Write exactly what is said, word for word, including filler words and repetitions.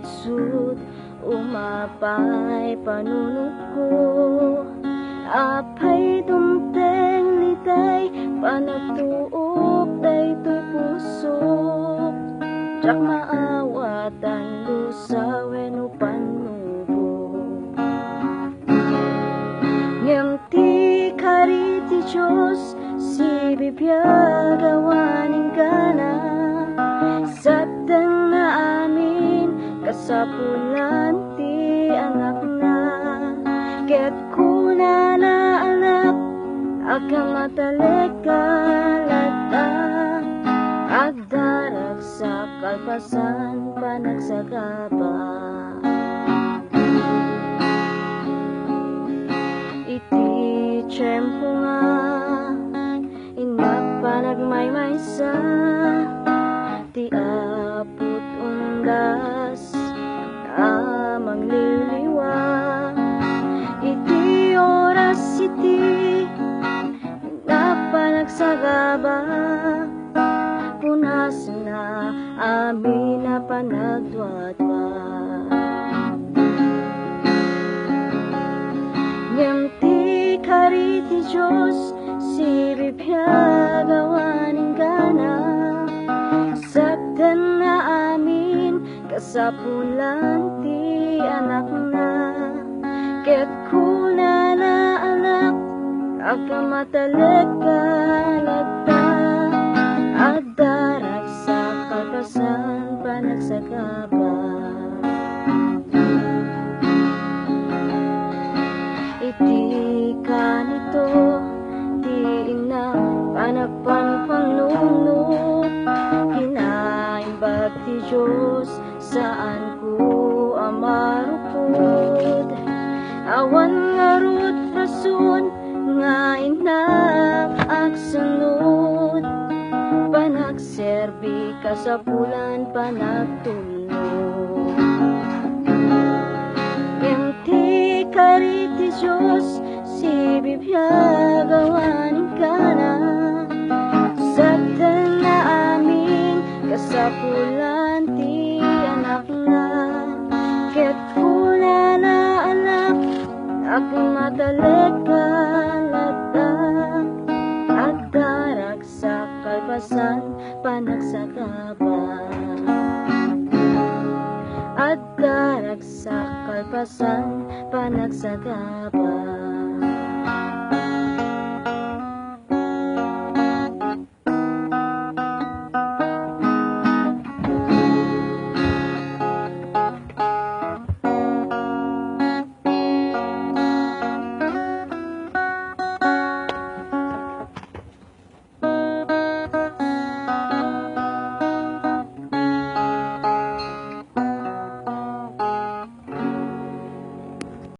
Sud, umapay panunotko. Apay, dumteng ni tay panagtuok daytoy pusok. Diak maawatan dusa wenno pannubo. Ngem ti kari ti Dios, sibibiag awan inggana. Saptenna amin kasapulan ti anakna. Ket kunana, anak, agkamatalek ka latta. Agdaragsak kalpasan panagsagaba. Iti tiempo nga innak panagmaymaysa, ti Apo't undas a mangliwliwa. Iti oras iti innak panagsagaba, punasenna amin a panagduadua. Ngem ti kari ti Dios, sibibiag awan inggana. Saptenna amin kasapulan ti anakna. Ket kunana, anak, agkamatalek ka latta. Agdaragsak kalpasan panagsagaba. Iti kanito ti innak panagpanpanunot, kinaimbag ti Dios, saanko a marukod. Awan ngarud rason nga innak agsunud, panagserbi kasapulan panagtulnog. Ngem ti kari ti Dios, sibibiag awan inggana. Saptenna amin kasapulan ti anakna. Ket kunana, anak, agmatalek ka latta. Agdaragsak kalpasan panagsagaba. Agdaragsak kalpasan panagsagaba.